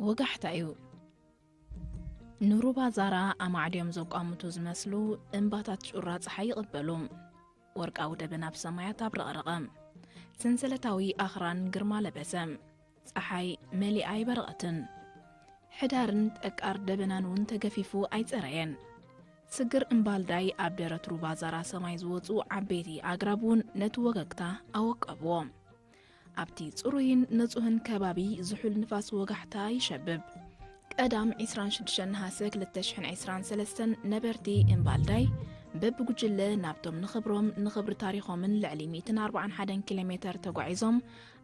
ወጋሕታ እዩ። ንሩባ ዛራ ኣማዕድዮም ዘቋምቱ ዝመስሉ እምባታት ጩራ ጸሓይ ይቕበሉ። ወርቃዊ ደበና ኣብ ሰማያት ኣብረቕረቐ። ሰንሰለታዊ ኣኽራን ግርማ ለበሰ። ጸሓይ መሊኣ ኣይበረቐትን። ሕዳርን ጠቃር ደበናን እውን ተገፊፉ ኣይጸረየን። ስግር እምባልዳይ ኣብ ደረት ሩባ ዛራ ሰማይ ዝወጹ ዓበይቲ ኣግራብ እውን ነቲ ወገግታ ኣወቀብዎ። ኣብቲ ጽሩይን ንጹህን ከባቢ ዝሑል ንፋስ ወጋሕታ ይሸብብ። ቀዳም ዕስራን ሽዱሽተን ነሓሰ ክልተ ሽሕን ዕስራን ሰለስተን ነበርቲ እምባልዳይ በብጉጅለ ናብቶም ንኽብሮም ንኽብሪ ታሪኾምን ልዕሊ ሚእትን ኣርባዓን ሓደን ኪሎ ሜተር ተጓዒዞም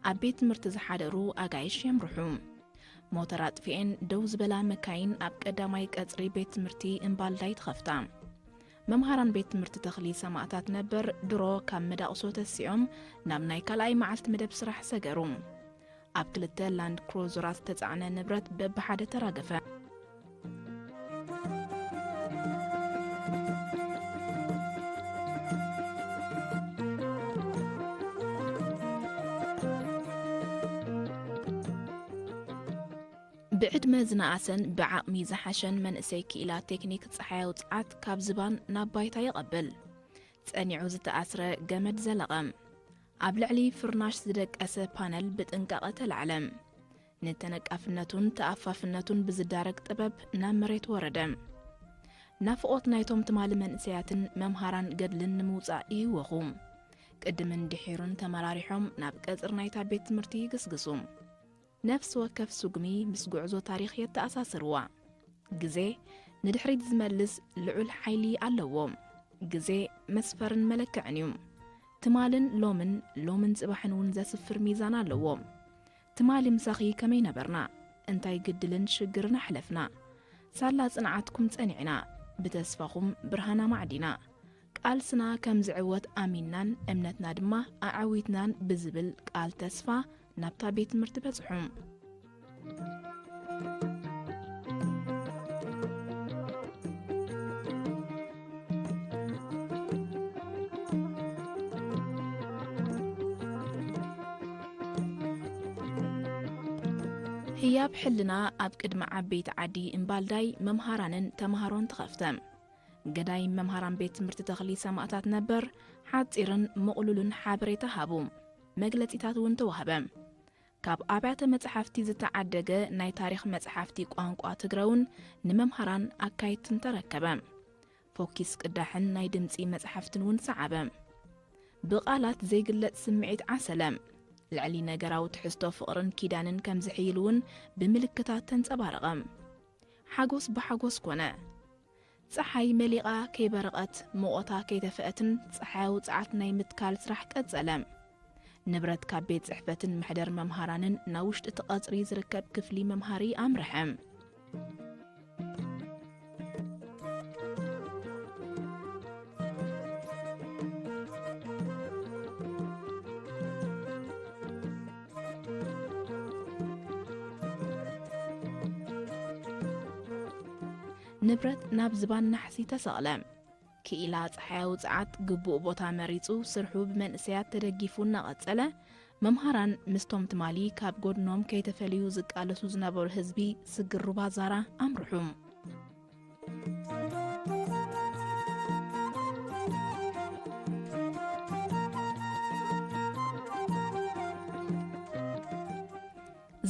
ኣብ ቤት ትምህርቲ ዝሓደሩ ኣጋይሽ የምርሑ። ሞተር ኣጥፊኤን ደው ዝበላ መካይን ኣብ ቀዳማይ ቀጽሪ ቤት ትምህርቲ እምባልዳይ ተኸፍታ። መምሃራን ቤት ትምህርቲ ተኽሊ ሰማእታት ነበር ድሮ ካብ መዳቕሶ ተሲኦም ናብ ናይ ካልኣይ መዓልቲ መደብ ስራሕ ሰገሩ። ኣብ ክልተ ላንድ ክሩዘራት ዝተጻዕነ ንብረት በብሓደ ተራገፈ። ብዕድመ ዝነኣሰን ብዓቕሚ ዝሓሸን መንእሰይ ክኢላ ቴክኒክ ጸሓያዊ ጸዓት ካብ ዝባን ናብ ባይታ የቐብል። ጸኒዑ ዝተኣስረ ገመድ ዘለቐ። ኣብ ልዕሊ ፍርናሽ ዝደቀሰ ፓነል ብጥንቃቐ ተላዕለ። ንተነቃፍነቱን ተኣፋፍነቱን ብዝዳረግ ጥበብ ናብ መሬት ወረደ። ናፍቖት ናይቶም ትማሊ መንእሰያትን መምሃራን ገድልን ንምውጻእ ይህወኹ። ቅድምን ድሒሩን ተመራሪሖም ናብ ቀጽሪ ናይታ ቤት ትምህርቲ ይግስግሱ። ነፍሲ ወከፍ ስጉሚ ምስ ጉዕዞ ታሪኽ የተኣሳስርዋ። ግዜ ንድሕሪት ዝመልስ ልዑል ሓይሊ ኣለዎ። ግዜ መስፈርን መለክዕን እዩ። ትማልን ሎምን፣ ሎምን ጽባሕን እውን ዘስፍር ሚዛን ኣለዎ። ትማሊ ምሳኺ ከመይ ነበርና? እንታይ ግድልን ሽግርን ኣሕለፍና? ሳላ ጽንዓትኩም ጸኒዕና፣ ብተስፋኹም ብርሃን ኣማዕዲና። ቃልስና ከም ዝዕወት ኣሚንናን እምነትና ድማ ኣዐዊትናን ብዝብል ቃል ተስፋ ናብታ ቤት ትምህርቲ በጽሑ። ህያብ ሕልና ኣብ ቅድሚ ዓበይቲ ዓዲ እምባልዳይ መምሃራንን ተምሃሮን ተኸፍተ። ገዳይም መምሃራን ቤት ትምህርቲ ተኽሊ ሰማእታት ነበር ሓጺርን ምቕሉልን ሓበሬታ ሃቡ። መግለጺታት እውን ተዋህበ። ካብ ኣብያተ መጽሓፍቲ ዝተዓደገ ናይ ታሪኽ መጽሓፍቲ ቋንቋ ትግረ እውን ንመምሃራን ኣካየድትን ተረከበ። ፎኪስ ቅዳሕን ናይ ድምጺ መጽሓፍትን እውን ሰዓበ። ብቓላት ዘይግለጽ ስምዒት ዓሰለ። ልዕሊ ነገራዊ ትሕዝቶ ፍቕርን ኪዳንን ከም ዝሕይል እውን ብምልክታት ተንጸባረቐ። ሓጎስ ብሓጎስ ኮነ። ጸሓይ መሊቓ ከይበረቐት፣ ሙቐታ ከይተፈአትን ጸሓያዊ ጸዓት ናይ ምትካል ስራሕ ቀጸለ። ንብረት ካብ ቤት ጽሕፈትን መሕደር መምሃራንን ናብ ውሽጢ እቲ ቀጽሪ ዝርከብ ክፍሊ መምሃሪ ኣምርሐ። ንብረት ናብ ዝባን ናሕሲ ተሰቕለ። ክኢላ ጸሓያዊ ጸዓት ግቡእ ቦታ መሪጹ ስርሑ ብመንእሰያት ተደጊፉ እናቐጸለ፣ መምሃራን ምስቶም ትማሊ ካብ ጎድኖም ከይተፈልዩ ዝቃለሱ ዝነበሩ ህዝቢ ስግር ሩባ ዛራ ኣምርሑ።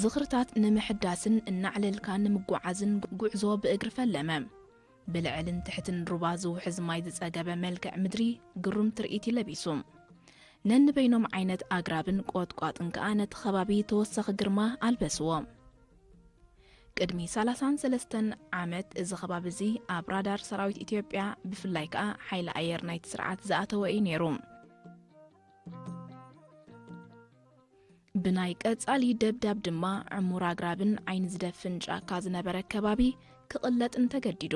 ዝኽርታት ንምሕዳስን እናዕለልካ ንምጓዓዝን ጉዕዞ ብእግሪ ፈለመ። ብልዕልን ትሕትን ሩባ ዝውሕዝ ማይ ዝጸገበ መልክዕ ምድሪ ግሩም ትርኢት እዩ ለቢሱ። ነንበይኖም ዓይነት ኣግራብን ቆጥቋጥን ከኣ ነቲ ከባቢ ተወሳኺ ግርማ ኣልበስዎ። ቅድሚ ሰላሳን ሰለስተን ዓመት እዚ ከባቢ እዚ ኣብ ራዳር ሰራዊት ኢትዮጵያ፣ ብፍላይ ከኣ ሓይሊ ኣየር ናይቲ ስርዓት ዝኣተወ እዩ ነይሩ። ብናይ ቀጻሊ ደብዳብ ድማ ዕሙር ኣግራብን ዓይኒ ዝደፍን ጫካ ዝነበረ ከባቢ ክቕለጥን ተገዲዱ።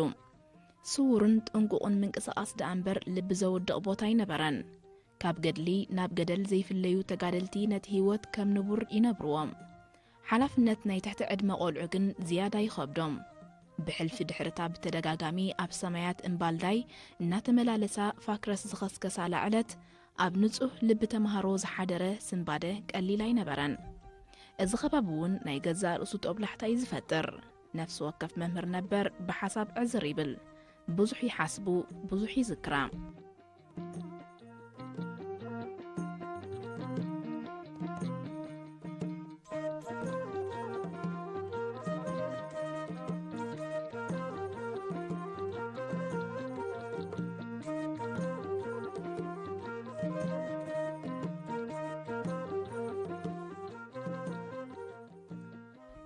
ስዉርን ጥንቁቕን ምንቅስቓስ ደኣ እምበር ልቢ ዘውድቕ ቦታ ኣይነበረን። ካብ ገድሊ ናብ ገደል ዘይፍለዩ ተጋደልቲ ነቲ ህይወት ከም ንቡር ይነብርዎ። ሓላፍነት ናይ ትሕቲ ዕድመ ቆልዑ ግን ዝያዳ ይኸብዶም። ብሕልፊ ድሕርታ ብተደጋጋሚ ኣብ ሰማያት እምባልዳይ እናተመላለሳ ፋክረስ ዝኸስከሳ ላዕለት ኣብ ንጹህ ልቢ ተምሃሮ ዝሓደረ ስንባደ ቀሊል ኣይነበረን። እዚ ከባቢ እውን ናይ ገዛእ ርእሱ ጦብላሕታ እዩ ዝፈጥር። ነፍሲ ወከፍ መምህር ነበር ብሓሳብ ዕዝር ይብል። ብዙሕ ይሓስቡ፣ ብዙሕ ይዝክራ።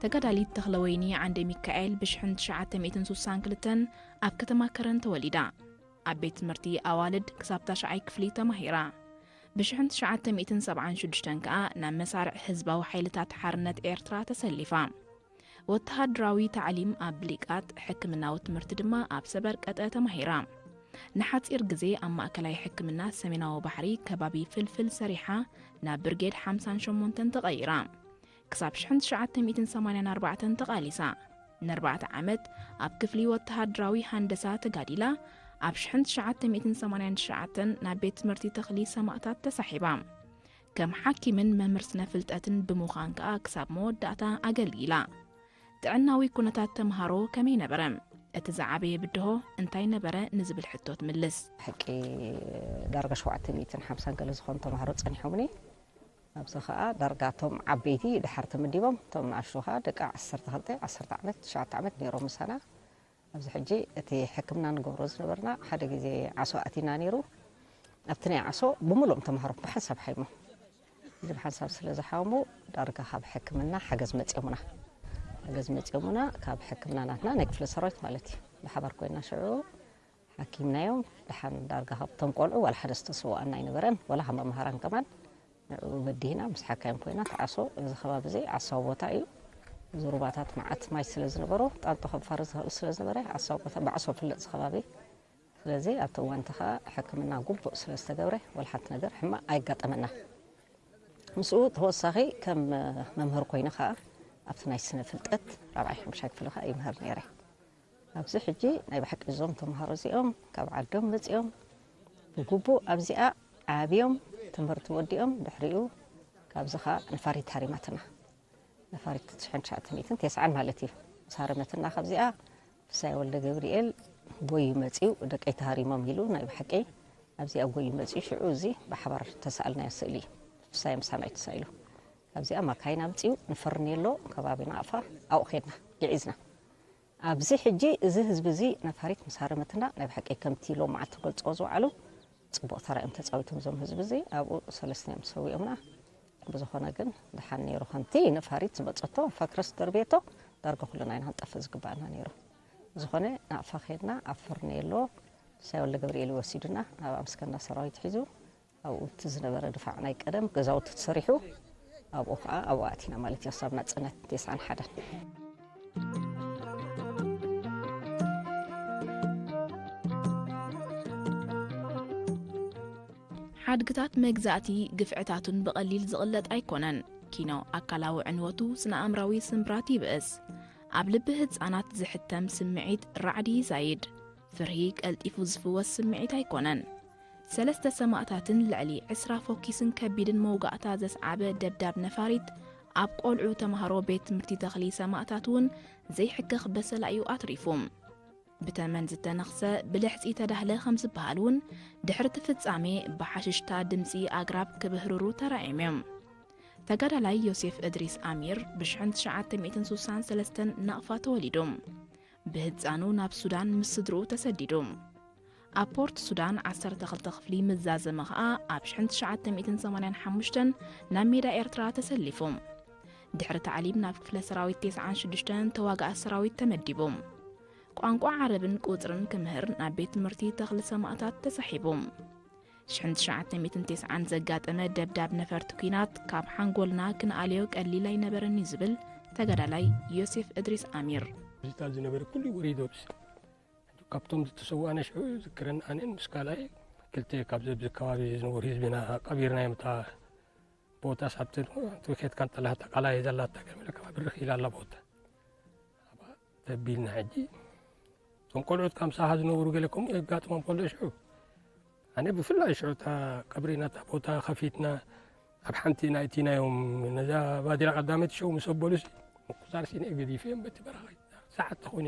ተጋዳሊት ተኽለወይኒ ዓንደ ሚካኤል ብሽሕን ትሽዓተ ሚእትን ስሳን ክልተን ኣብ ከተማ ከረን ተወሊዳ። ኣብ ቤት ትምህርቲ ኣዋልድ ክሳብ ታሽዓይ ክፍሊ ተማሂራ። ብሽሕን ትሽዓተ ሚእትን ሰብዓን ሽዱሽተን ከኣ ናብ መሳርዕ ህዝባዊ ሓይልታት ሓርነት ኤርትራ ተሰሊፋ። ወተሃደራዊ ታዕሊም ኣብ ብሊቃጥ፣ ሕክምናዊ ትምህርቲ ድማ ኣብ ሰበርቀጠ ተማሂራ። ንሓጺር ግዜ ኣብ ማእከላይ ሕክምና ሰሜናዊ ባሕሪ ከባቢ ፍልፍል ሰሪሓ ናብ ብርጌድ ሓምሳን ሸሞንተን ተቐይራ። ክሳብ ሽሕን ትሽዓተ ሚእትን ሰማንያን ኣርባዕተን ተቓሊሳ። ንኣርባዕተ ዓመት ኣብ ክፍሊ ወተሃደራዊ ሃንደሳ ተጋዲላ፣ ኣብ ሽሕን ትሽዓተ ሚእትን ሰማንያን ትሽዓተን ናብ ቤት ትምህርቲ ተኽሊ ሰማእታት ተሳሒባ። ከም ሓኪምን መምህር ስነ ፍልጠትን ብምዃን ከኣ ክሳብ መወዳእታ ኣገልጊላ። ጥዕናዊ ኩነታት ተምሃሮ ከመይ ነበረ? እቲ ዝዓበየ ብድሆ እንታይ ነበረ ንዝብል ሕቶ ትምልስ። ሓቂ ዳርጋ ሸውዓተ ሚእትን ሓምሳን ገለ ዝኾኑ ተምሃሮ ጸኒሖምኒ። ኣብዚ ኸኣ ዳርጋ እቶም ዓበይቲ ድሓር ተመዲቦም፣ እቶም ንኣሽቱ ኸኣ ደቂ ዓሰርተ ክልተ፣ ዓሰርተ ዓመት፣ ትሽዓተ ዓመት ነይሮም ምሳና። ኣብዚ ሕጂ እቲ ሕክምና ንገብሮ ዝነበርና ሓደ ግዜ ዓሶ ኣቲና ነይሩ። ኣብቲ ናይ ዓሶ ብምሉኦም ተምሃሮ ብሓንሳብ ሓይሞም። እዚ ብሓንሳብ ስለ ዝሓሙ ዳርጋ ካብ ሕክምና ሓገዝ መጽዮምና። ሓገዝ መጽዮምና ካብ ሕክምና ናትና ናይ ክፍለ ሰራዊት ማለት እዩ። ብሓባር ኮይና ሽዑ ሓኪምናዮም። ደሓን ዳርጋ ካብቶም ቆልዑ ዋላ ሓደ ዝተሰውኣና ኣይነበረን፣ ዋላ ካብ መምሃራን ከማን። ንዕኡ በዲህና ምስ ሓካይም ኮይና ተዓሶ፣ እዚ ከባቢ እዚ ዓሳዊ ቦታ እዩ። እዚ ሩባታት መዓት ማይ ስለ ዝነበሮ፣ ጣንጡ ከፋሪ ዝኽእል ስለ ዝነበረ፣ ዓሳዊ ቦታ ብዓሶ ፍለጥ እዚ ከባቢ። ስለዚ ኣብቲ እዋን እቲ ኸኣ ሕክምና ግቡእ ስለ ዝተገብረ፣ ዋላ ሓንቲ ነገር ሕማቕ ኣየጋጠመና። ምስኡ ተወሳኺ ከም መምህር ኮይነ ኸኣ ኣብቲ ናይ ስነ ፍልጠት ራብዓይ ሓሙሻይ ክፍሊ ኸኣ ይምህር ነይረ። ኣብዚ ሕጂ ናይ ብሓቂ እዞም ተምሃሮ እዚኦም ካብ ዓዶም መጺኦም ብግቡእ ኣብዚኣ ዓብዮም ትምህርቲ ወዲኦም ድሕሪኡ ካብዚ ኸኣ ነፋሪት ሃሪማትና። ነፋሪት ትሽዓን ትሽዓተ ሚእትን ተስዓን ማለት እዩ። ምስ ሃረመትና ካብዚኣ ፍሳይ ወልደ ገብርኤል ጎዩ መጺኡ ደቀይ ተሃሪሞም ኢሉ ናይ ብሓቂ ኣብዚኣ ጎዩ መጺኡ ሽዑ እዚ ብሓባር ተሳእልናዮ ስእሊ እዩ። ፍሳይ ምሳና እዩ ተሳኢሉ። ካብዚኣ ማካይን ኣምጺኡ ንፈርኔሎ ከባቢ ናቕፋ ኣብኡ ኸድና ግዒዝና። ኣብዚ ሕጂ እዚ ህዝቢ እዚ ነፋሪት ምስ ሃረመትና ናይ ብሓቂ ከምቲ ሎም መዓልቲ ክገልጽዎ ዝወዓሉ ጽቡቕ ተራ እዮም ተጻዊቶም እዞም ህዝቢ እዚ። ኣብኡ ሰለስተ እዮም ሰዊኦምና። ብዝኾነ ግን ደሓን ነይሩ። ከምቲ ነፋሪት ዝመጸቶ ፈክረስ ደርቤቶ ዳርጋ ኩልና ኢና ክንጠፍእ ዝግባኣና ነይሩ። ብዝኾነ ናቕፋ ኸድና ኣብ ፈርኔሎ ሳይ ወልደ ገብርኤል ወሲዱና ናብ ኣምስከና ሰራዊት ሒዙ ኣብኡ እቲ ዝነበረ ድፋዕ ናይ ቀደም ገዛውቲ ተሰሪሑ ኣብኡ ኸዓ ኣብኡ ኣቲና ማለት እዩ። ክሳብ ናጽነት ተስዓን ሓደን። ሓድግታት መግዛእቲ ግፍዕታቱን ብቐሊል ዝቕለጥ ኣይኮነን። ኪኖ ኣካላዊ ዕንወቱ ስነ ኣእምራዊ ስምብራት ይብእስ። ኣብ ልቢ ህጻናት ዝሕተም ስምዒት ራዕዲ ይዛይድ። ፍርሂ ቀልጢፉ ዝፍወስ ስምዒት ኣይኮነን። ሰለስተ ሰማእታትን ልዕሊ ዕስራ ፎኪስን ከቢድን መውጋእታ ዘስዓበ ደብዳብ ነፋሪት ኣብ ቆልዑ ተምሃሮ ቤት ትምህርቲ ተኽሊ ሰማእታት እውን ዘይሕከኽ በሰላ እዩ ኣትሪፉ። ብተመን ዝተነኽሰ ብልሕጺ ተዳህለ ከም ዝበሃል እውን ድሕሪ እቲ ፍጻሜ ብሓሽሽታ ድምጺ ኣግራብ ክብህርሩ ተራእዮም እዮም። ተጋዳላይ ዮሴፍ እድሪስ ኣሚር ብሽሕን ትሽዓተ ሚእትን ስሳን ሰለስተን ናቕፋ ተወሊዱ። ብህጻኑ ናብ ሱዳን ምስ ስድርኡ ተሰዲዱ። ኣብ ፖርት ሱዳን ዓሰርተ ክልተ ክፍሊ ምዛዘመ ኸኣ ኣብ ሽሕን ትሽዓተ ሚእትን ሰማንያን ሓሙሽተን ናብ ሜዳ ኤርትራ ተሰሊፉ። ድሕሪ ታዕሊም ናብ ክፍለ ሰራዊት ተስዓን ሽዱሽተን ተዋጋኢ ሰራዊት ተመዲቡ። ቋንቋ ዓረብን ቁጽርን ክምህር ናብ ቤት ትምህርቲ ተኽሊ ሰማእታት ተሳሒቡ። ሽሕን ትሽዓተ ሚእትን ተስዓን ዘጋጠመ ደብዳብ ነፈርቲ ኲናት ካብ ሓንጎልና ክንኣልዮ ቀሊል ኣይነበረን እዩ ዝብል ተጋዳላይ ዮሴፍ እድሪስ ኣሚር። ዝታ ዝነበረ ኩሉ ወሪዶ ብስ ካብቶም ዝተሰዋእና ሽዑ ዝክረን ኣነን ምስ ካልኣይ ክልተ ካብዚ ኣብዚ ከባቢ ዝነበሩ ህዝብና ቀቢርናዮም። እታ ቦታ ሳብቲ ትውኬት ካንጠላታ ቃላይ ዘላታ ገመለ ከባቢ ብርኽ ኢላ ኣላ ቦታ። ኣብኣ ተቢልና ሕጂ እቶም ቆልዑት ካብ ምሳኻ ዝነብሩ ገለ ከምኡ የጋጥሞም ከሎ ሽዑ ኣነ ብፍላይ ሽዑ እታ ቀብሪ ናታ ቦታ ከፊትና ኣብ ሓንቲ ናይቲ ናዮም ነዛ ባዲራ ቀዳመይቲ ሸው ምስ ኣበሉሲ ምቁጻር ሲነ ገዲፈ በቲ በረኻ ሰዓት ትኾነ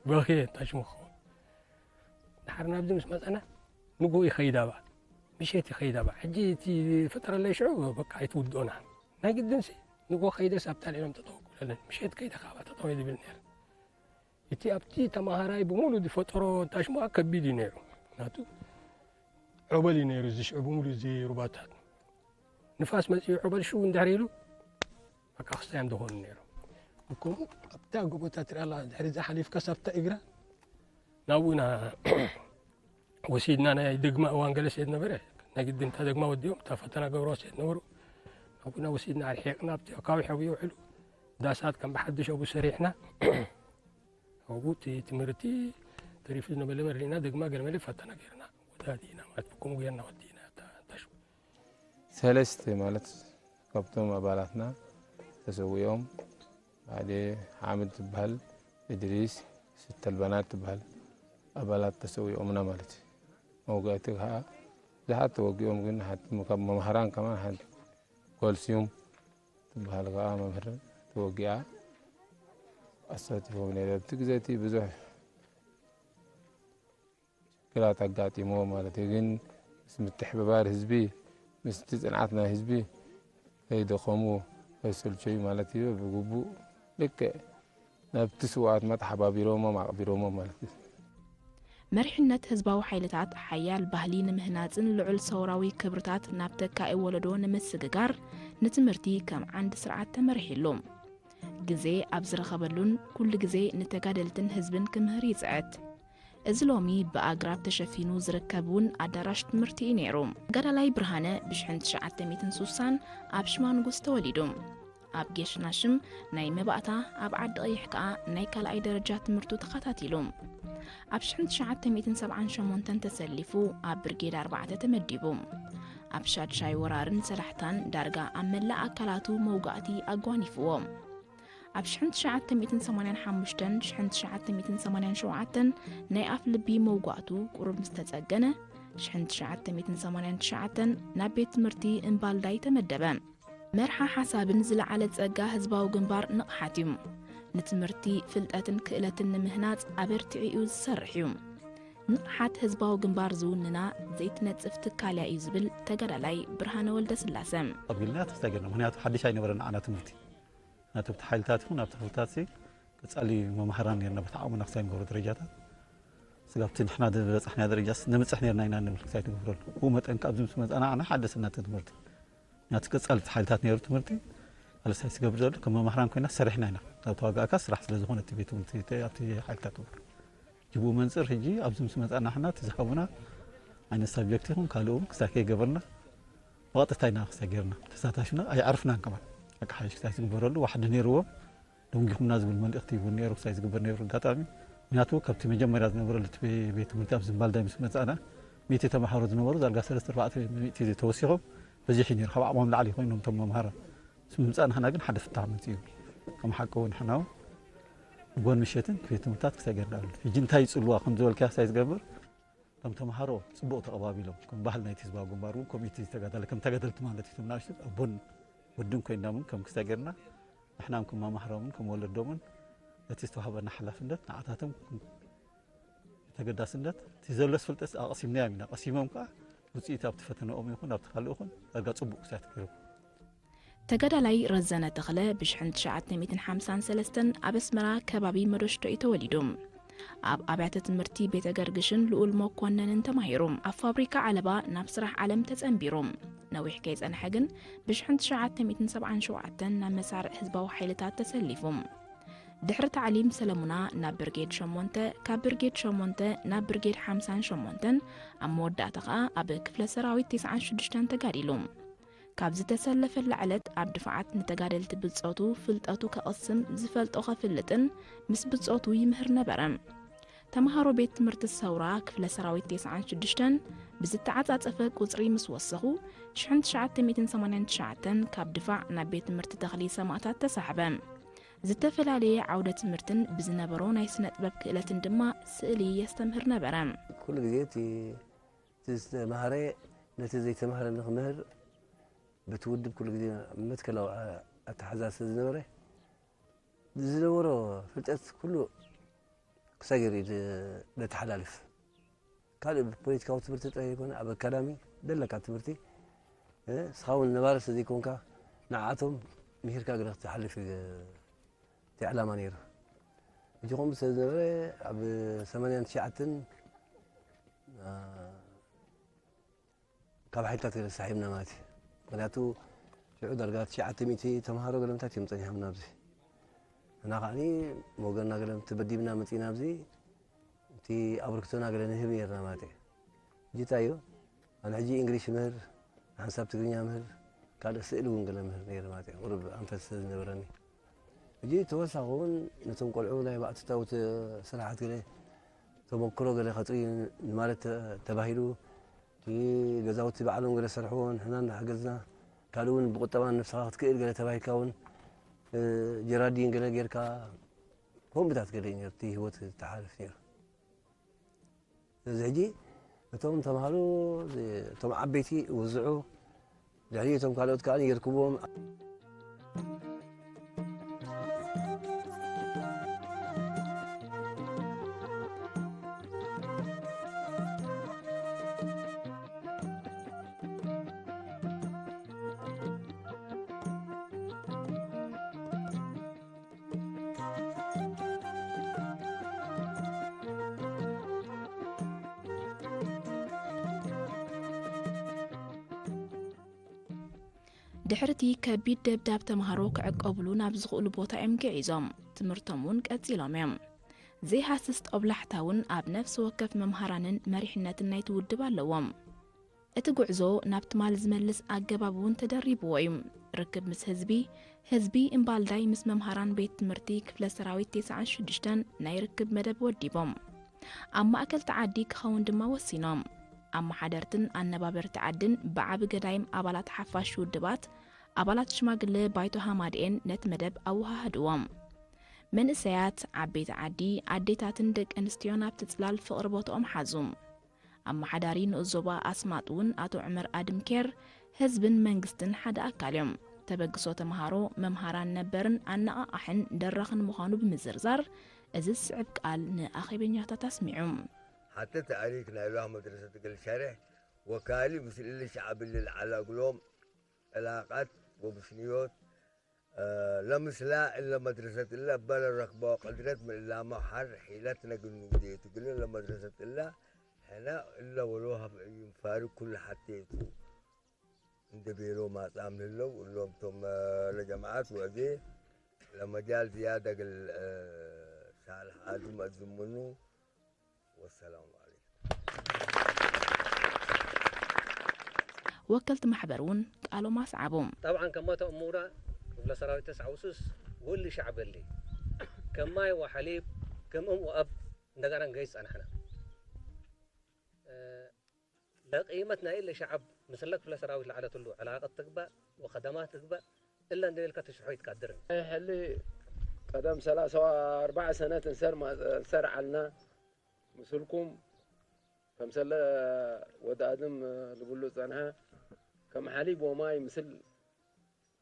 በኽየ ታሽሙ ክኸውን ድሓር ናብዚ ምስ መጸና ንጎ ይኸይዳባ ምሸት ይኸይዳባ ሕጂ እቲ ፈጠረለይ ሽዑ በቃ ኣይትውድኦና ናይ ግድንሲ ንጎ ከይደስ ኣብታ ልዕሎም ተጠወቁለለን ምሸት ከይደ ካባ ተጠወ ዝብል ነር እቲ ኣብቲ ተማሃራይ ብሙሉ ዝፈጠሮ ታሽሙኣ ከቢድ እዩ ነይሩ ናቱ ዑበል እዩ ነይሩ እዚ ሽዑ ብሙሉ እዚ ሩባታት ንፋስ መፅኡ ዑበል ሽው እንድሕር ኢሉ በቃ ክስታዮም ዝኾኑ ነይሩ እኮ ኣብታ ጎቦታት ትሪኣላ ድሕሪ ዝሓሊፍካ ሳብታ እግራ ናብኡና ወሲድና ናይ ደግማ እዋን ገለ ስለ ዝነበረ ናይ ግድን እታ ደግማ ወዲኦም እታ ፈተና ገብሮ ስለ ዝነበሩ ናብኡና ወሲድና ኣርሒቕና ኣብቲ ኣካባቢ ሕቡ ይውዕሉ ዳሳት ከም ብሓድሽ ኣብኡ ሰሪሕና ኣብኡ እቲ ትምህርቲ ተሪፉ ዝነበለ መሪእና ደግማ ገለመለ ፈተና ገይርና ወዳዲና ማለት ከምኡ ገይርና ወዲእና እታ ታሽሙ ሰለስተ ማለት ካብቶም ኣባላትና ተሰዊኦም ሓደ ሓምድ ትበሃል እድሪስ ስተልበናት ትበሃል ኣባላት ተሰዊኦምና ማለት እዩ። መውጋእቲ ከዓ ብዙሓት ተወጊኦም ግን ካብ መምሃራን ከማን ሓንቲ ጓል ስዩም ትበሃል ከዓ መምህር ተወጊኣ ኣሳቲፎም ነይረ። ኣብቲ ግዜ እቲ ብዙሕ ሽግራት ኣጋጢምዎ ማለት እዩ። ግን ምስ ምትሕብባር ህዝቢ ምስቲ ፅንዓት ናይ ህዝቢ ከይደኸሙ ከይሰልቸዩ ማለት እዩ ብግቡእ ልክዕ ናብቲ ስውኣትና ተሓባቢሮሞም ኣቕቢሮሞም ማለት እዩ። መሪሕነት ህዝባዊ ሓይልታት ሓያል ባህሊ ንምህናጽን ልዑል ሰውራዊ ክብርታት ናብ ተካኢ ወለዶ ንምስግጋር ንትምህርቲ ከም ዓንዲ ስርዓት ተመሪሕሉ። ግዜ ኣብ ዝረኸበሉን ኩሉ ግዜ ንተጋደልትን ህዝብን ክምህር ይጽዕት። እዚ ሎሚ ብኣግራብ ተሸፊኑ ዝርከብ እውን ኣዳራሽ ትምህርቲ እዩ ነይሩ። ተጋዳላይ ብርሃነ ብ1960 ኣብ ሽማ ንጉስ ተወሊዱ። ኣብ ጌሽና ሽም ናይ መባእታ ኣብ ዓዲ ቀይሕ ከኣ ናይ ካልኣይ ደረጃ ትምህርቱ ተኸታቲሉ። ኣብ 1978 ተሰሊፉ ኣብ ብርጌድ ኣርባዕተ ተመዲቡ። ኣብ ሻድሻይ ወራርን ሰላሕታን ዳርጋ ኣብ መላእ ኣካላቱ መውጋእቲ ኣጓኒፍዎ። ኣብ 1985-1987 ናይ ኣፍ ልቢ መውጋእቱ ቁሩብ ምስ ተጸገነ 1989 ናብ ቤት ትምህርቲ እምባልዳይ ተመደበ። መርሓ ሓሳብን ዝለዓለ ጸጋ ህዝባዊ ግንባር ንቕሓት እዩ። ንትምህርቲ ፍልጠትን ክእለትን ንምህናጽ ኣበርቲዑ እዩ ዝሰርሕ እዩ። ንቕሓት ህዝባዊ ግንባር ዝውንና ዘይትነጽፍ ትካልያ እዩ ዝብል ተጋዳላይ ብርሃነ ወልደስላሰ። ኣብ ግልና ተስተገና ምክንያቱ ሓድሽ ኣይነበረን ንዓና ትምህርቲ ናተብቲ ሓይልታት ይኹን ኣብቲ ክፍልታት ቀጻሊ መምሃራን ነርና በቲ ዓቕምና ክሳይ ንገብሮ ደረጃታት ስጋብቲ ንሕና ዝበጻሕና ደረጃስ ነምጽሕ ነርና ኢና ንብል ክሳይ ትገብረሉ ብኡ መጠን ከ ኣብዚ ምስ መጻና ኣነ ሓደስና እቲ ትምህርቲ ናቲ ቀጻሊ እቲ ሓይልታት ነይሩ ትምህርቲ ኣለሳይ ዝገብር ዘሎ ከም መማህራን ኮይና ሰሪሕና ኢና ናብ ተዋጋእካ ስራሕ ስለ ዝኾነ እቲ ቤት ትምህርቲ ኣብቲ ሓይልታት ትምህርቲ ጅብኡ መንፅር ሕጂ ኣብዚ ምስ መጻና ሕና እቲ ዝሃቡና ዓይነት ሳብጀክት ይኹን ካልእ እውን ክሳይ ከይገበርና ብቐጥታ ኢና ክሳይ ገይርና ተሳታፊና ኣይዓርፍናን ከማን ኣቃሓይሽ ክሳይ ዝግበረሉ ዋሕዲ ነይርዎም ደንጊኹምና ዝብል መልእኽቲ እውን ነይሩ ክሳይ ዝግበር ነይሩ ኣጋጣሚ ምክንያቱ ካብቲ መጀመርያ ዝነበረሉ እቲ ቤት ትምህርቲ ኣብ ዝምባልዳይ ምስ መጻእና ሚእቲ ተማሃሮ ዝነበሩ ዳርጋ ሰለስተ ኣርባዕተ ሚእቲ ተወሲኾም በዚሕ እዩ ነይሩ ካብ ዓቕሞም ላዕሊ ኮይኖም እቶም መምሃራን ምስ ምምጻእና ሕና ግን ሓደ ፍታሕ መጺኡ ከም ሓቂ እውን ሕና እውን ጎን ምሸትን ቤት ትምህርታት ክሳይ ገርና ኣሎ ሕጂ እንታይ ይጽልዋ ከም ዝበልካ ክሳይ ዝገብር ከም ተምሃሮ ጽቡቕ ተቐባቢሎም ከም ባህል ናይቲ ህዝባዊ ግንባር እውን ኮሚቲ ዝተጋዳለ ከም ተጋደልቲ ማለት እዩ ናሽቱ ኣቦን ወድን ኮይናምን ከም ክሳይ ገርና ንሕናም ከም መማህሮምን ከም ወለዶምን እቲ ዝተዋህበና ሓላፍነት ንዓታቶም ተገዳስነት እቲ ዘሎስ ፍልጠት ኣቐሲምናዮም ኢና ቀሲሞም ከዓ ውፅኢት ኣብቲ ፈተነኦም ይኹን ኣብቲ ካልእ ይኹን ዳርጋ ፅቡቅ ክሳት ክህብ ተጋዳላይ ረዘነ ተኽለ ብ1953 ኣብ ኣስመራ ከባቢ መዶሽቶ እዩ ተወሊዱ። ኣብ ኣብያተ ትምህርቲ ቤተ ገርግሽን ልኡል መኮነንን ተማሂሩ። ኣብ ፋብሪካ ዓለባ ናብ ስራሕ ዓለም ተጸንቢሩ። ነዊሕ ከይጸንሐ ግን ብ1977 ናብ መሳርዕ ህዝባዊ ሓይልታት ተሰሊፉ። ድሕሪ ታዕሊም ሰለሙና ናብ ብርጌድ ሸሞንተ፣ ካብ ብርጌድ ሸሞንተ ናብ ብርጌድ ሓምሳን ሸሞንተን፣ ኣብ መወዳእታ ኸኣ ኣብ ክፍለ ሰራዊት ተስዓን ሽዱሽተን ተጋዲሉ። ካብ ዝተሰለፈላ ዕለት ኣብ ድፋዓት ንተጋደልቲ ብጾቱ ፍልጠቱ ከቕስም፣ ዝፈልጦ ከፍልጥን ምስ ብጾቱ ይምህር ነበረ። ተምሃሮ ቤት ትምህርቲ ሰውራ ክፍለ ሰራዊት ተስዓን ሽዱሽተን ብዝተዓጻጸፈ ቁጽሪ ምስ ወሰኹ፣ ሽሕን ትሽዓተ ሚእትን ሰማንያን ትሽዓተን ካብ ድፋዕ ናብ ቤት ትምህርቲ ተኽሊ ሰማእታት ተሳሕበ። ዝተፈላለየ ዓውደ ትምህርትን ብዝነበሮ ናይ ስነ ጥበብ ክእለትን ድማ ስእሊ የስተምህር ነበረ። ኩሉ ግዜ እቲ እቲ ዝተማህረ ነቲ ዘይተማህረ ንክምህር በቲ ውድብ ኩሉ ግዜ መትከላዊ ኣተሓዛ ስለ ዝነበረ፣ ዝነበሮ ፍልጠት ኩሉ ክሳብ ገይሩ እዩ ዘተሓላልፍ። ካልእ ብፖለቲካዊ ትምህርቲ ጥራይ ዘይኮነ፣ ኣብ ኣካዳሚ ዘለካ ትምህርቲ፣ እ፣ ንስኻ እውን ነባሪ ስለ ዘይኮንካ፣ ንዓኣቶም ምሂርካ ገለ ክትሓልፍ እዩ እቲ ዕላማ ነይሩ። ሕጂ ከምኡ ስለ ዝነበረ፣ ኣብ ሰማንያን ትሽዓተን፣ እ፣ ካብ ሓይልታት ገለ ተሳሒብና ማለት እዩ። ምኽንያቱ ሽዑ ዳርጋ ትሽዓተ ሚእቲ ተምሃሮ ገለ ምታት እዮም ጸኒሖምና ኣብዚ። እና ከዓኒ ወገንና ገለ ተበዲብና መጺና ኣብዚ፣ እቲ ኣበርክቶና ገለ ንህብ ነይርና ማለት እዩ። ሕጂ እንታይ እዩ? ኣነ ሕጂ እንግሊሽ ምህር፣ ሓንሳብ ትግርኛ ምህር፣ ካልእ ስእሊ እውን ገለ ምህር ነይረ ማለት እዩ። ቁሩብ ኣንፈት ስለ ዝነበረኒ። ሕጂ ተወሳኺ እውን ነቶም ቆልዑ ናይ ባእትታዊ ስራሓት ገለ ተመክሮ ገለ ከጥርዩ ንማለት ተ-፣ ተባሂሉ፣ እቲ ገዛውቲ ባዕሎም ገለ ሰርሕዎ፣ ንሕና እናሓገዝና፣ ካልእ እውን ብቁጠባ ነብስኻ ክትክእል ገለ ተባሂልካ እውን፣ እ፣ ጀራዲን ገለ ጌርካ፣ ከምኡታት ገለ እዩ ነይሩ፣ እቲ ህይወት ተሓልፍ ነይሩ። ስለዚ ሕጂ እቶም ተምሃሮ፣ እቶም ዓበይቲ ይውዝዑ፣ ድሕሪ እቶም ካልኦት ከኣ የርክብዎም። ድሕርቲ ከቢድ ደብዳብ ተምሃሮ ክዕቀብሉ ናብ ዝኽእሉ ቦታ እዮም ግዒዞም። ትምህርቶም እውን ቀጺሎም እዮም። ዘይሃስስ ጦብላሕታ እውን ኣብ ነፍሲ ወከፍ መምሃራንን መሪሕነትን ናይቲ ውድብ ኣለዎም። እቲ ጉዕዞ ናብ ትማል ዝመልስ ኣገባብ እውን ተደሪብዎ እዩ። ርክብ ምስ ህዝቢ፣ ህዝቢ እምባልዳይ ምስ መምሃራን ቤት ትምህርቲ ክፍለ ሰራዊት ተስዓን ሽዱሽተን ናይ ርክብ መደብ ወዲቦም። ኣብ ማእከል ተዓዲ ክኸውን ድማ ወሲኖም። ኣመሓደርትን ኣነባበርቲ ዓድን ብዓቢ ገዳይም ኣባላት ሓፋሽ ውድባት፣ ኣባላት ሽማግለ ባይቶ ሃማድኤን ነቲ መደብ ኣወሃህድዎም። መንእሰያት፣ ዓበይቲ ዓዲ፣ ኣዴታትን ደቂ ኣንስትዮን ኣብቲ ጽላል ፍቕሪ ቦትኦም ሓዙ። ኣመሓዳሪ ንኡስ ዞባ ኣስማጥ እውን ኣቶ ዑመር ኣድምኬር ህዝብን መንግስትን ሓደ ኣካል እዮም። ተበግሶ ተምሃሮ፣ መምሃራን ነበርን ኣነቓቓሕን ደራኽን ምዃኑ ብምዝርዛር፣ እዚ ዝስዕብ ቃል ንኣኼበኛታት ኣስሚዑ። حتى تعريف نايلوها مدرسة الشرح وكالي بس اللي شعب اللي العلاقلهم علاقات وبسنيوت ለምስላ እለ መድረሰት እለ እበ ለረክበ ቅድረት ምን እላመ ሐር ሒለት ነግን ውዴቱ ግለ ለመድረሰት እለ ሕነ እለ ወሎ ሀብ እዩም ፋሪ ኩል ሐቴቱ እንደ ቤሎ ማጻም ልለው እሎም ቶም ለጀማዓት ወእዜ ለመጃል ዝያደ ግል ሳልሕ አዱም አዝምኑ ወሰላሙ ዓለይኩም። ወከልቲ ማሕበር እውን ቃሎም ኣስዓቡ። طبعا كما تأمورا ክፍለ ሰራዊት ተስዓ ውሱስ ወሊ ሻዕብ እሊ ከም ማይ ወሐሊብ ከም እም ወአብ እንደገና ንገይስ ጸናሕና። ለቂመት ናይ እሊ ሸዐብ ምስለ ክፍለ ሰራዊት ለዐለትሉ ዕላቀት ትግበእ ወከደማት ትግበእ እለ እንዴ ኢልካ ትሽሖ ይትቀድርን። ሕሊ ቀደም ሰላሳ ወአርባዕ ሰነት እንሰር ማ- እንሰር ዐልና ምስልኩም ከምሰለ ወድ አድም ልብሉ ዝጸንሐ ከም ሐሊብ ወማይ ምስል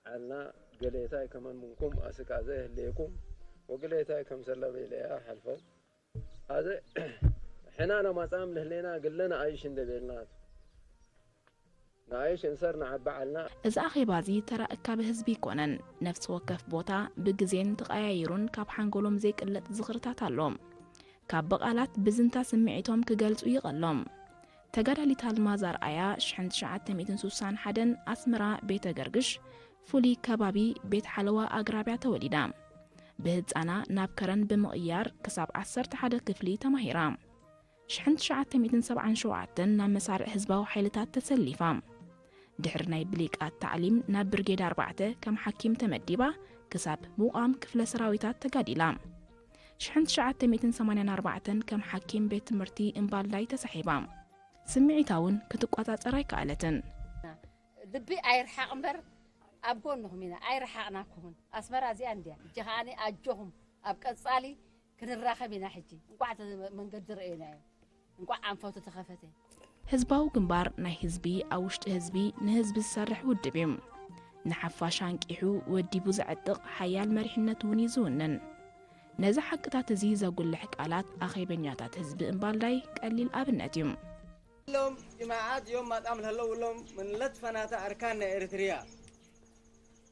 ዐልና ገሌታይ ከመን ምንኩም አስክ አዘ ህሌኩም ወግሌታይ ከምሰለ ቤለያ ሐልፈው። ኣዘ ሕና ነማጻም ንህሌና ግለ ነኣይሽ እንደ ቤልናት ነኣይሽ እንሰር ነዓቢ ዐልና። እዚ ኣኼባ እዚ ተራ እካብ ህዝቢ ኣይኮነን። ነፍሲ ወከፍ ቦታ ብግዜን ተቐያይሩን ካብ ሓንጎሎም ዘይቅለጥ ዝኽርታት ኣሎ። ካብ ብቓላት ብዝንታ ስምዒቶም ክገልጹ ይቐሎም። ተጋዳሊት ኣልማዝ ኣርኣያ ሽሕን ትሽዓተ ሚእትን ስሳን ሓደን ኣስመራ ቤተ ገርግሽ ፍሉይ ከባቢ ቤት ሓለዋ ኣግራብያ ተወሊዳ። ብህጻና ናብ ከረን ብምቕያር ክሳብ ዓሰርተ ሓደ ክፍሊ ተማሂራ። ሽሕን ትሽዓተ ሚእትን ሰብዓን ሸውዓተን ናብ መሳርዕ ህዝባዊ ሓይልታት ተሰሊፋ። ድሕሪ ናይ ብሊቃት ታዕሊም ናብ ብርጌድ ኣርባዕተ ከም ሓኪም ተመዲባ ክሳብ ምቋም ክፍለ ሰራዊታት ተጋዲላ። ሽሕን ትሽዓተ ሚእትን ሰማንያን ኣርባዕተን ከም ሓኪም ቤት ትምህርቲ እምባልዳይ ተሳሒባ። ስምዒታ እውን ክትቋጻጸር ኣይከኣለትን። ልቢ ኣይርሓቕ እምበር ኣብ ጎንኹም ኢና ኣይረሓቕናኩምን ኣስመራ እዚኣ እንድያ እጂ ከዓኒ ኣጆኹም ኣብ ቀጻሊ ክንራኸብ ኢና ሕጂ እንቋዕ እቲ መንገዲ ረእየናዮ እንቋዕ ኣንፈቱ ተኸፈተ ህዝባዊ ግንባር ናይ ህዝቢ፣ ኣብ ውሽጢ ህዝቢ፣ ንህዝቢ ዝሰርሕ ውድብ እዩ። ንሓፋሽ ኣንቂሑ ወዲቡ ዘዕጥቕ ሓያል መሪሕነት እውን እዩ ዝውንን። ነዚ ሓቅታት እዚ ዘጉልሕ ቃላት ኣኼበኛታት ህዝቢ እምባልዳይ ቀሊል ኣብነት እዩ። ሎም ጅማዓት ዮም ማጣም ለለውሎም ምንለት ፈናተ ኣርካን ናይ ኤርትርያ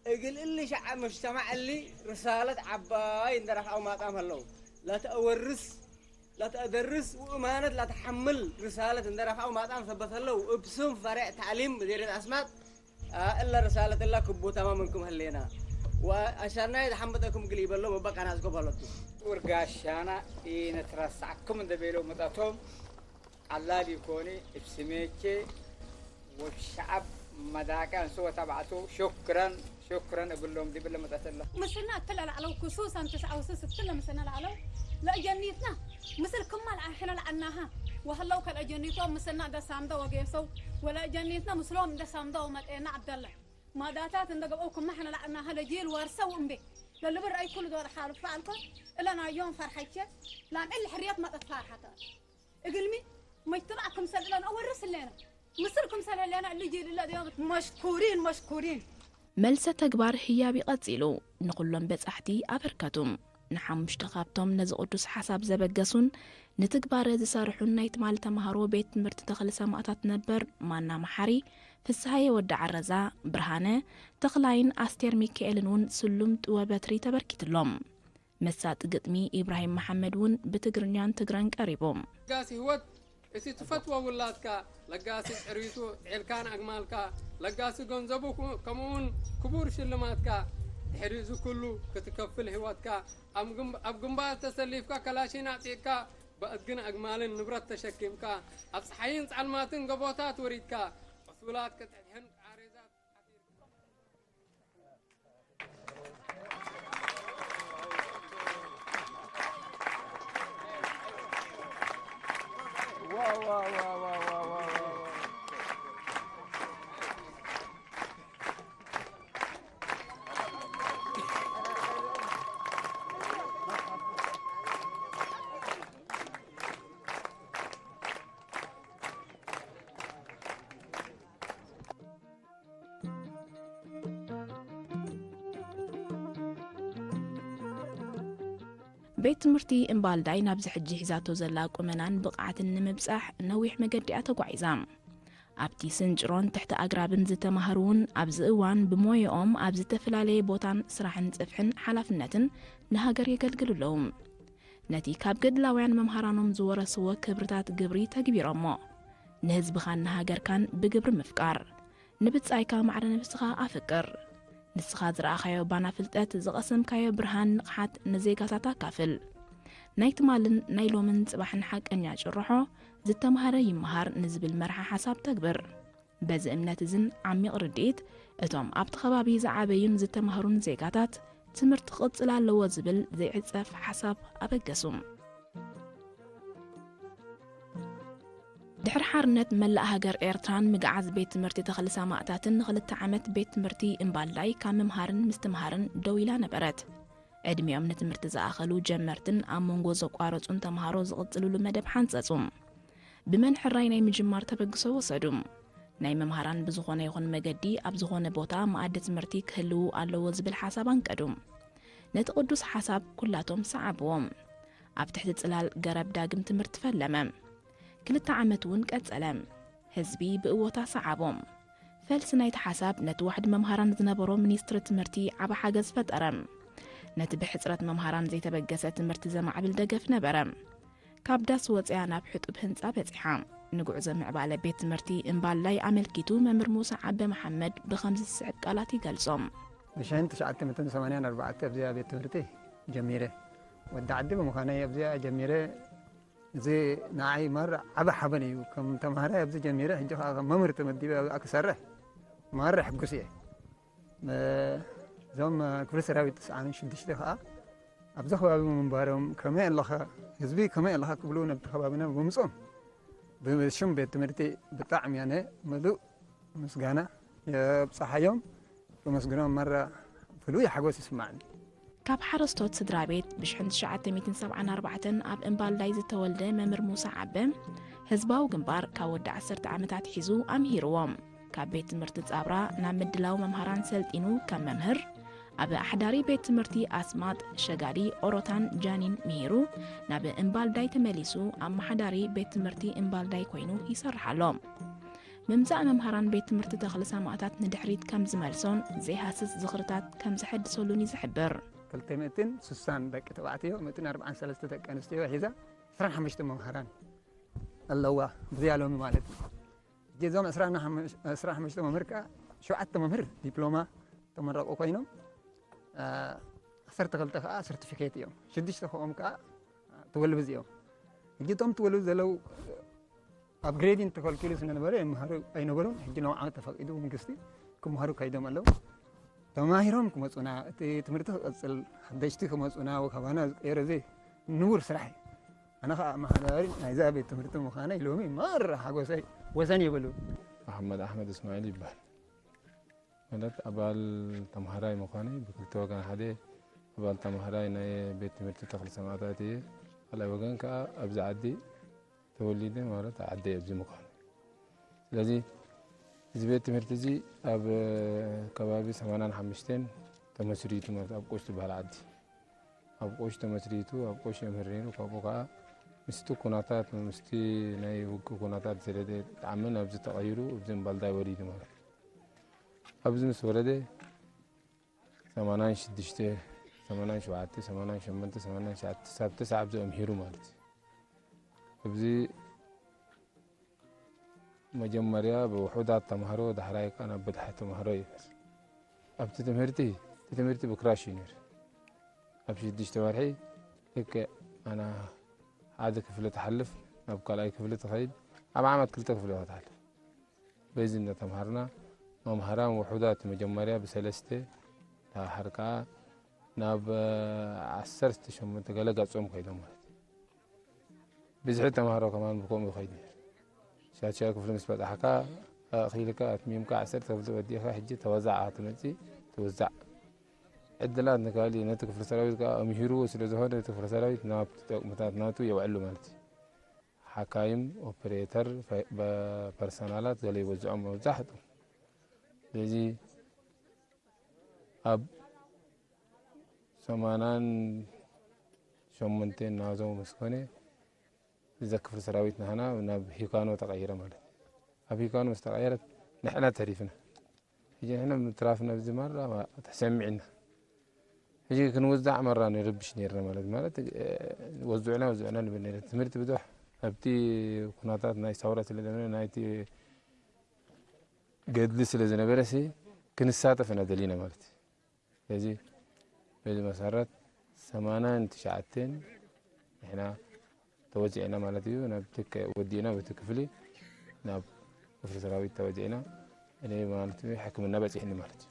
እግል እሊ ሸዓብ መጅተማዕ እሊ ርሳለት ዓባይ እንደረፍዐው ማጣም ሀለው ለተአወርስ ለተአደርስ ውእማነት ለተሐምል ርሳለት እንደረፍዐው ማጣም ሰበት ሀለው እብ ስም ፈሬዕ ተዕሊም መዲነት ኣስማጥ እለ ርሳለት እላ ክቡ ተማም እንኩም ህሌና ወአሻናይ ተሐምጠኩም ግል ይበሎ መበቃና እስኮ በለቱ ቁርጋሻና ኢነትረሳዕኩም እንደቤለው መጠቶም ቀላል ይኮኒ እብ ስሜቼ ወሸዓብ መዳቂ ኣንስወ ተባዕቱ ሹክረን ሹክረን እብሎም ዲብለ መጠተላ። ምስልና እትለ ላዕለው ክሱሰን ትስዓውስስ እትለ ምስልና ላዕለው ለእጀኒትና ምስል ክማ ለአሕነ ለአናሃ ወሀለው ከለእጀኒቶም ምስልና እንደ ሳምደ ወጌሰው ወለእጀኒትና ምስሎም እንደ ሳምደ ወመጤና ዓብደላ ማዳታት እንደ ገብአው ክማ ሕነ ለአናሃ ለጂል ወርሰው እምቤ ለልብር አይ ኩሉ ዶር ሓልፋ አልኮ እለ ናዮም ፈርሐቼ ላም እል ሕርየት መጠት ፋርሐተ እግልሚ መጅተማዕ ክምሰል እለ ነአወርስ እሌና ምስል ክምሰል ህሌና እሊ ጂል እለ ዲዮም መሽኩሪን መሽኩሪን። መልሰ ተግባር ህያብ ይቐጺሉ ንኹሎም በጻሕቲ ኣበርከቱ። ንሓሙሽተ ካብቶም ነዚ ቅዱስ ሓሳብ ዘበገሱን ንትግባረ ዝሰርሑን ናይ ትማል ተማሃሮ ቤት ትምህርቲ ተኽሊ ሰማእታት ነበር ማና መሓሪ፣ ፍስሃየ ወዲ ዓረዛ፣ ብርሃነ፣ ተኽላይን ኣስቴር ሚካኤልን እውን ስሉም ጥወ በትሪ ተበርኪትሎም። መሳጢ ግጥሚ ኢብራሂም መሓመድ እውን ብትግርኛን ትግረን ቀሪቡ። ለጋሲ ህይወት እቲ ትፈትዎ ውላድካ፣ ለጋሲ ጥሪቱ ጥዒልካን ኣግማልካ፣ ለጋሲ ገንዘቡ ከምኡውን ክቡር ሽልማትካ፣ ድሕሪ እዚ ኩሉ ክትከፍል ህይወትካ፣ ኣብ ግንባር ተሰሊፍካ ከላሽን ኣዕጢቕካ፣ ብኣድግን ኣግማልን ንብረት ተሸኪምካ፣ ኣብ ጸሓይን ጻልማትን ገቦታት ወሪድካ፣ ቁሱላት ክትድሕን ቃሬዛት ቤት ትምህርቲ እምባልዳይ ናብዚ ሕጂ ሒዛቶ ዘላ ቁመናን ብቕዓትን ንምብጻሕ ነዊሕ መገዲ እያ ተጓዒዛ። ኣብቲ ስንጭሮን ትሕቲ ኣግራብን ዝተማህሩ እውን ኣብዚ እዋን ብሞየኦም ኣብ ዝተፈላለየ ቦታን ስራሕን ጽፍሕን ሓላፍነትን ንሃገር የገልግሉ ኣለዉ። ነቲ ካብ ገድላውያን መምሃራኖም ዝወረስዎ ክብርታት ግብሪ ተግቢሮሞ። ንህዝብኻን ንሃገርካን ብግብሪ ምፍቃር። ንብጻይካ ማዕረ ነብስኻ ኣፍቅር። ንስኻ ዝረኣኻዮ ባና ፍልጠት፣ ዝቐሰምካዮ ብርሃን ንቕሓት ንዜጋታት ኣካፍል። ናይ ትማልን ናይ ሎምን ጽባሕን ሓቀኛ ጭርሖ፣ ዝተማህረ ይመሃር ንዝብል መርሓ ሓሳብ ተግብር። በዚ እምነት እዝን ዓሚቕ ርድኢት፣ እቶም ኣብቲ ከባቢ ዝዓበዩን ዝተማህሩን ዜጋታት፣ ትምህርቲ ክቕጽል ኣለዎ ዝብል ዘይዕጸፍ ሓሳብ ኣበገሱ። ድሕሪ ሓርነት መላእ ሃገር ኤርትራን ምግዓዝ ቤት ትምህርቲ ተኽሊ ሰማእታትን ንኽልተ ዓመት ቤት ትምህርቲ እምባልዳይ ካብ ምምሃርን ምስትምሃርን ደው ኢላ ነበረት። ዕድሚኦም ንትምህርቲ ዝኣኸሉ ጀመርትን ኣብ መንጎ ዘቋረጹን ተምሃሮ ዝቕጽልሉ መደብ ሓንጸጹ። ብመን ሕራይ ናይ ምጅማር ተበግሶ ወሰዱ። ናይ መምሃራን ብዝኾነ ይኹን መገዲ ኣብ ዝኾነ ቦታ መኣዲ ትምህርቲ ክህልዉ ኣለዎ ዝብል ሓሳብ ኣንቀዱ። ነቲ ቅዱስ ሓሳብ ኩላቶም ሰዓብዎ። ኣብ ትሕቲ ጽላል ገረብ ዳግም ትምህርቲ ፈለመ። ክልተ ዓመት እውን ቀጸለ። ህዝቢ ብእወታ ሰዓቦ። ፈልሲ ናይቲ ሓሳብ ነቲ ዋሕዲ መምሃራን ዝነበሮ ሚኒስትሪ ትምህርቲ ዓቢ ሓገዝ ፈጠረ። ነቲ ብሕጽረት መምሃራን ዘይተበገሰ ትምህርቲ ዘማዕብል ደገፍ ነበረ። ካብ ዳስ ወጽያ ናብ ሕጡብ ህንጻ በጺሓ። ንጉዕዞ ምዕባለ ቤት ትምህርቲ እምባልዳይ ኣመልኪቱ መምህር ሙሳ ዓበ መሓመድ ብኸምዚ ዝስዕብ ቃላት ይገልጾ። ብሽሕን ትሽዓተ ሚእትን ሰማንያን ኣርባዕተ ኣብዚኣ ቤት ትምህርቲ ጀሚረ። ወዲ ዓዲ ብምዃነይ ኣብዚኣ ጀሚረ። እዚ ንዓይ ማራ ዓቢ ሓበን እዩ። ከም ተምሃራይ ኣብዚ ጀሚረ፣ ሕጂ ከኣ ከም መምህር ተመዲበ ኣብኣ ክሰርሕ ማራ ሕጉስ እየ። እዞም ክፍሊ ሰራዊት ትስዓን ሽዱሽተ ከኣ ኣብዚ ከባቢ ምንባሮም ከመይ ኣለኻ ህዝቢ ከመይ ኣለኻ ክብሉ ነብቲ ከባቢና ብምጾም ብሽም ቤት ትምህርቲ ብጣዕሚ ኣነ ምሉእ ምስጋና የብጽሓዮም። ከመስግኖም ማራ ፍሉይ ሓጎስ ይስማዕኒ። ካብ ሓረስቶት ስድራ ቤት ብሽሕን ትሽዓተ ሚእትን ሰብዓን ኣርባዕተን ኣብ እምባልዳይ ዝተወልደ መምህር ሙሳ ዓበ ህዝባዊ ግንባር ካብ ወዲ ዓሰርተ ዓመታት ሒዙ ኣምሂርዎም። ካብ ቤት ትምህርቲ ጻብራ ናብ ምድላው መምሃራን ሰልጢኑ ከም መምህር፣ ኣብ ኣሕዳሪ ቤት ትምህርቲ ኣስማጥ፣ ሸጋሊ፣ ኦሮታን ጃኒን ምሂሩ፣ ናብ እምባልዳይ ተመሊሱ ኣመሓዳሪ ቤት ትምህርቲ እምባልዳይ ኮይኑ ይሰርሕ ኣሎ። ምምጻእ መምሃራን ቤት ትምህርቲ ተኽሊ ሰማእታት ንድሕሪት ከም ዝመልሶን ዘይሃስስ ዝኽርታት ከም ዘሐድሰሉን እዩ ዝሕብር። ክልተ ሚእትን ስሳን ደቂ ተባዕትዮ፣ ሚእትን ኣርባዓን ሰለስተ ደቂ ኣንስትዮ ሒዛ፣ ዕስራን ሓሙሽተ መምሃራን ኣለዋ። ብዝያ ሎሚ ማለት እዩ። ሕጂ እዞም ዕስራን ሓሙሽተ መምህር ከኣ፣ ሸውዓተ መምህር ዲፕሎማ ተመረቑ ኮይኖም፣ አ፣ ዓሰርተ ክልተ ከኣ ሰርቲፊኬት እዮም። ሽዱሽተ ከኦም ከኣ ትወልብዝ እዮም። ሕጂ እቶም ትወልብዝ ዘለዉ ኣብ ግሬዲን ተኸልኪሉ ስለ ነበረ ይመሃሩ ኣይነበሩን። ሕጂ ንዕኦም ተፈቂዱ መንግስቲ ክመሃሩ ካይዶም ኣለዉ። ተማሂሮም ክመጹና፣ እቲ ትምህርቲ ክቕጽል፣ ሓደሽቲ ክመጹና፣ ወካባና ዝቀየረ እዚ ንቡር ስራሕ እዩ። ኣነ ኸኣ ኣመሓዳሪ ናይዛ ቤት ትምህርቲ ምዃነይ ሎሚ ማራ ሓጎሰይ ወሰን የብሉን። መሓመድ ኣሕመድ እስማዒል ይበሃል። ማለት ኣባል ተምሃራይ ምዃነይ ብክልተ ወገን፣ ሓደ ኣባል ተምሃራይ ናይ ቤት ትምህርቲ ተኽሊ ሰማእታት እየ። ካልኣይ ወገን ከኣ ኣብዚ ዓዲ ተወሊደ፣ ማለት ዓደይ ኣብዚ ምዃኑ። ስለዚ እዚ ቤት ትምህርቲ እዚ ኣብ ከባቢ ሰማንያን ሓሙሽተን ተመስሪቱ፣ ማለት ኣብ ቆሽ ዝበሃል ዓዲ ኣብ ቆሽ ተመስሪቱ፣ ኣብ ቆሽ የምህር ነይሩ። ካብኡ ከኣ ምስቲ ኩነታት፣ ምስቲ ናይ ውግእ ኩነታት ስለ ዘይጠዓመ ናብዚ ተቐይሩ ኣብዚ እምባልዳይ ወሪዱ ማለት እዩ። ኣብዚ ምስ ወረደ ሰማንያን ሽዱሽተ፣ ሰማንያን ሸውዓተ፣ ሰማንያን ሸሞንተ፣ ሰማንያን ትሽዓተ፣ ክሳብ ተስዓ ኣብዚ ኣምሂሩ ማለት እዩ። ኣብዚ መጀመርያ ብውሑዳት ተምሃሮ፣ ዳሕራይ ከኣ ናብ በዝሒ ተምሃሮ እዩ። ኣብቲ ትምህርቲ፣ እቲ ትምህርቲ ብክራሽ እዩ ነይሩ። ኣብ ሽዱሽተ ወርሒ ልክዕ ኣና ሓደ ክፍሊ ትሓልፍ፣ ናብ ካልኣይ ክፍሊ ትኸይድ፣ ኣብ ዓመት ክልተ ክፍሊ ኢኻ ትሓልፍ። በዚ እናተምሃርና፣ መምሃራን ውሑዳት፣ መጀመርያ ብሰለስተ፣ ደሓር ከኣ ናብ ዓሰርተ ሸሞንተ ገለ ገጾም ከይዶም ማለት እዩ። ብዝሒ ተምሃሮ ከማን ብከምኡ ይኸይድ ነይሩ። ሻድሻይ ክፍሊ ምስ በጻሕካ፣ ኣእኺልካ፣ ኣትሚምካ፣ ዓሰርተ ክፍሊ ወዲእካ፣ ሕጂ ተወዛዕ ትመጽእ፣ ትውዛዕ። ዕድላት ንካልእ፣ ነቲ ክፍሊ ሰራዊት ከኣ ኣምሂርዎ ስለ ዝኾነ፣ እቲ ክፍሊ ሰራዊት ናብቲ ጠቕምታት ናቱ የውዕሉ ማለት እዩ። ሓካይም፣ ኦፕሬተር፣ ፈ-፣ በ-፣ ፐርሰናላት ገለ ይወዝዖም መብዛሕትኡ። ስለዚ ኣብ ሰማንያን ሸሞንተ ናዞ ምስ ኮነ፣ እዛ ክፍሊ ሰራዊት ናህና ናብ ሂካኖ ተቐይረ ማለት እዩ። ኣብ ሂካኖ ምስ ተቐየረት ንሕና ተሪፍና። ሕጂ ንሕና ምትራፍና ብዚ ማራ ተሰሚዕና። ሕጂ ክንውዛዕ ማራ ንርብሽ ነይርና ማለት፣ ማለት፣ እ፣ ወዝዑና፣ ወዝዑና ንብል ነይርና። ትምህርቲ ብዙሕ ኣብቲ ኩነታት ናይ ሳውራ ስለ ዝነበረ፣ ናይቲ ገድሊ ስለ ዝነበረ ሲ ክንሳተፍ ኢና ደሊና ማለት እዩ። ስለዚ በዚ መሰረት ሰማንያን ትሽዓተን ንሕና ተወዚዕና ማለት እዩ። ናብ ትከ-፣ ወዲእና በቲ ክፍሊ ናብ ክፍሊ ሰራዊት ተወዚዕና። እኔ ማለት እዩ ሕክምና በጺሕኒ ማለት እዩ።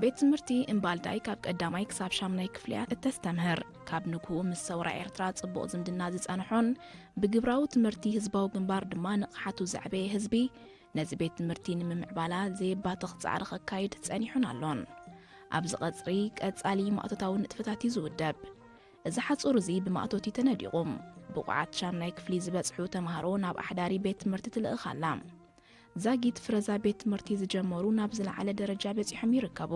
ቤት ትምህርቲ እምባልዳይ ካብ ቀዳማይ ክሳብ ሻምናይ ክፍልያት እተስተምህር፣ ካብ ንግሆኡ ምስ ሰውራ ኤርትራ ጽቡቕ ዝምድና ዝጸንሖን ብግብራዊ ትምህርቲ ህዝባዊ ግንባር ድማ ንቕሓቱ ዘዕበየ ህዝቢ፣ ነዚ ቤት ትምህርቲ ንምምዕባላ ዘየባትኽ ጻዕሪ ከካይድ ጸኒሑን ኣሎን። ኣብዚ ቀጽሪ ቀጻሊ ማእቶታዊ ንጥፈታት እዩ ዝውደብ። እዚ ሓጹር እዚ ብማእቶት እዩ ተነዲቑ። ብቑዓት ሻምናይ ክፍሊ ዝበጽሑ ተማሃሮ ናብ ኣሕዳሪ ቤት ትምህርቲ ትልእኽ ኣላ። ዛጊት ፍረዛ ቤት ትምህርቲ ዝጀመሩ ናብ ዝለዓለ ደረጃ በጺሖም ይርከቡ።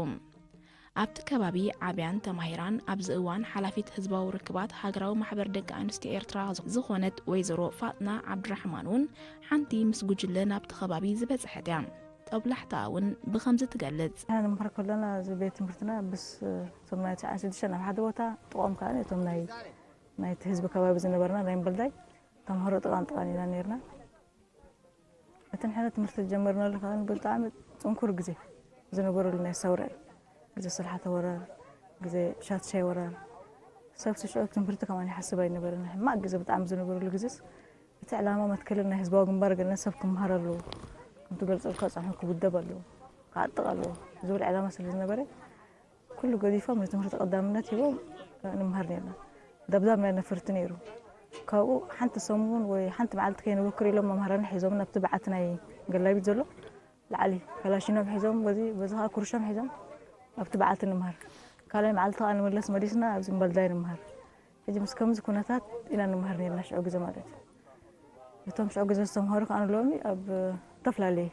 ኣብቲ ከባቢ ዓብያን ተማሂራን ኣብዚ እዋን ሓላፊት ህዝባዊ ርክባት ሃገራዊ ማሕበር ደቂ ኣንስትዮ ኤርትራ ዝኾነት ወይዘሮ ፋጥና ዓብዱራሕማን እውን ሓንቲ ምስ ጉጅለ ናብቲ ከባቢ ዝበጽሐት እያ። ጦብላሕታኣ እውን ብኸምዚ ትገልጽ። ንሕና ንመሃር ከለና እዚ ቤት ትምህርትና ብስ እቶም ናይ ትስዓን ሽዱሽተን ኣብ ሓደ ቦታ ጥቕኦም ከኣ እቶም ናይ ናይቲ ህዝቢ ከባቢ ዝነበርና ናይ እምበልዳይ ተምሃሮ ጥቓን ጥቓን ኢና ነይርና። እቲ ንሕና ትምህርቲ ዝጀመርናሉ ከኣ ብጣዕሚ ጽንኩር ግዜ ዝነበረሉ ናይ ሰውራ እዩ። ግዜ ስራሕቲ ወራር፣ ግዜ ሻትሻይ ወራር፣ ሰብ ሽዑ ትምህርቲ ከማን ይሓስብ ኣይነበረን። ሕማቕ ግዜ ብጣዕሚ ዝነበረሉ ግዜስ እቲ ዕላማ መትከልን ናይ ህዝባዊ ግንባር ገለ ሰብ ክመሃር ኣለዎ፣ ከምቲ ገልጸልካ ጸንሑ ክውደብ ኣለዎ፣ ክዓጥቕ ኣለዎ ዝብል ዕላማ ስለ ዝነበረ ኩሉ ገዲፎም ንትምህርቲ ቀዳምነት ሂቦም ንምሃር ነርና። ደብዳብ ናይ ነፈርቲ ነይሩ። ካብኡ ሓንቲ ሰሙን ወይ ሓንቲ መዓልቲ ከይንብክር ኢሎም መምሃራን ሒዞም ናብቲ በዓቲ ናይ ገላቢት ዘሎ ላዕሊ ከላሽኖም ሒዞም፣ በዚ በዚ ከዓ ኩርሾም ሒዞም ኣብቲ በዓቲ ንምሃር። ካልኣይ መዓልቲ ከዓ ንመለስ መሊስና ኣብዚ ምባልዳይ ንምሃር። ሕጂ ምስ ከምዚ ኩነታት ኢና ንምሃር ነርና ሽዑ ግዜ ማለት እዩ። እቶም ሽዑ ግዜ ዝተምሃሩ ከዓ ንሎሚ ኣብ ዝተፈላለየ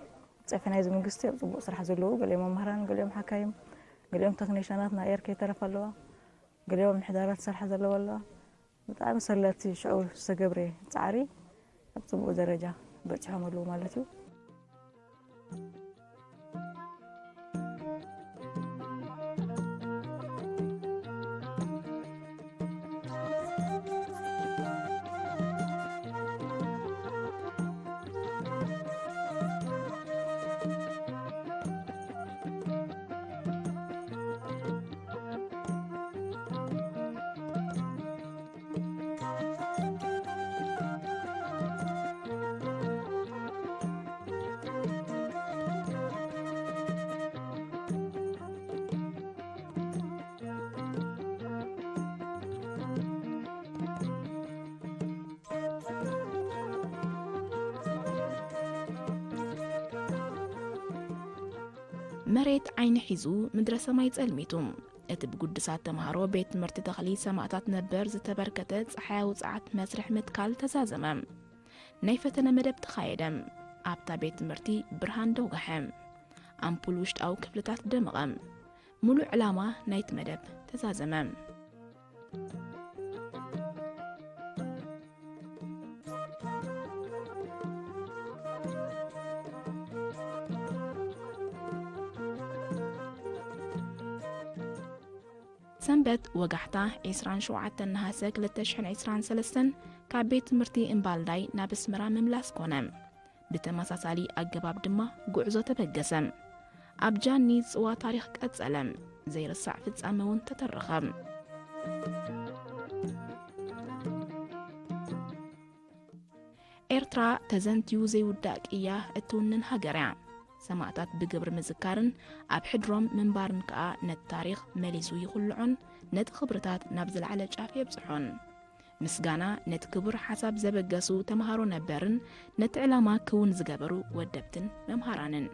ጽሕፊ ናይዚ መንግስቲ ኣብ ጽቡቕ ስራሕ ዘለዉ፣ ገሊኦም መምህራን፣ ገሊኦም ሓካይም፣ ገሊኦም ተክኒሻናት ናይ ኤር ከይተረፋ ኣለዋ፣ ገሊኦም ምሕዳራት ዝሰርሓ ዘለዋ ኣለዋ። ብጣዕሚ ሰለቲ ሽዑ ዝተገብረ ጻዕሪ ኣብ ጽቡቕ ደረጃ በጺሖም ኣለዉ ማለት እዩ። መሬት ዓይኒ ሒዙ ምድረ ሰማይ ጸልሚቱ፣ እቲ ብጉድሳት ተምሃሮ ቤት ትምህርቲ ተኽሊ ሰማእታት ነበር ዝተበርከተ ጸሓያዊ ጸዓት መስርሕ ምትካል ተዛዘመ። ናይ ፈተነ መደብ ተኻየደ። ኣብታ ቤት ትምህርቲ ብርሃን ደውጋሐ። ኣምፑል ውሽጣዊ ክፍልታት ደመቐ። ምሉእ ዕላማ ናይቲ መደብ ተዛዘመ። ሰንበት ወጋሕታ ዕስራን ሸውዓተን ነሃሰ ክልተ ሽሕን ዕስራን ሰለስተን ካብ ቤት ትምህርቲ እምባልዳይ ናብ ኣስመራ ምምላስ ኮነ። ብተመሳሳሊ ኣገባብ ድማ ጉዕዞ ተበገሰ። ኣብ ጃኒ ጽዋ ታሪኽ ቀጸለ። ዘይርሳዕ ፍጻመ እውን ተተረኸ። ኤርትራ ተዘንትዩ ዘይውዳእ ቅያ እትውንን ሃገር እያ። ሰማእታት ብግብሪ ምዝካርን ኣብ ሕድሮም ምንባርን ከኣ ነቲ ታሪኽ መሊሱ ይኹልዖን ነቲ ክብርታት ናብ ዝለዓለ ጫፍ የብጽሖን። ምስጋና ነቲ ክቡር ሓሳብ ዘበገሱ ተምሃሮ ነበርን ነቲ ዕላማ ክውን ዝገበሩ ወደብትን መምሃራንን።